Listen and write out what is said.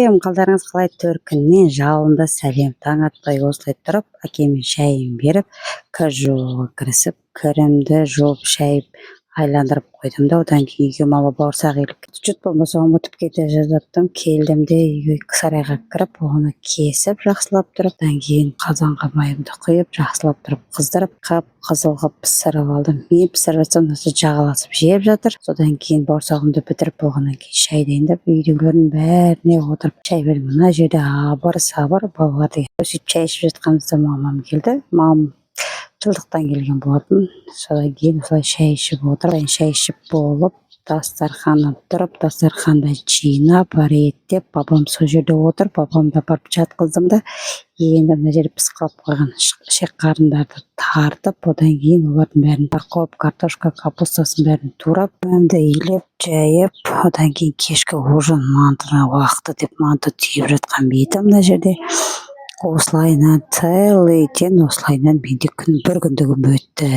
Сәлем! Қалдарыңыз қалай? Төркіннен жалынды сәлем! Таң атпай осылай тұрып, әкеме шайын беріп, кір жууға кірісіп, кірімді жуып, шайып, айландырып қойдым да, одан кейін үйге мама бауырсақ илеп, чуть болмаса ұмытып кете жаздаттым. Келдім де, үйге, сарайға кіріп, оны кесіп, жақсылап тұрып, одан кейін қазанға майымды құйып, жақсылап тұрып қыздырып, қып қызыл қылып пісіріп алдым. Мен пісіріп жатсам, мынасы жағаласып жеп жатыр. Содан кейін бауырсағымды бітіріп болғаннан кейін шай дайындап, үйдегілердің бәріне отырып шай бердім. Мына жерде абыр сабыр балалар деген. Сөйтіп шай ішіп жатқанымызда мамам келді. Мамам жылдықтан келген болатын. Содан кейін осылай шай ішіп отырып, шай ішіп болып, дастарханнан тұрып, дастарханды жинап, реттеп, папам сол жерде отыр, папамды апарып жатқыздым да, енді мына жерде пысқылап қойған ішек қарындарды тартып, одан кейін олардың бәрін, морковь, картошка, капустасын, бәрін турап, дәмді илеп жайып, одан кейін кешкі ужин, мантының уақыты деп, манты түйіп жатқан беті. Мына жерде осылайынан целый день, осылайынан менде күн, бір күндігім өтті.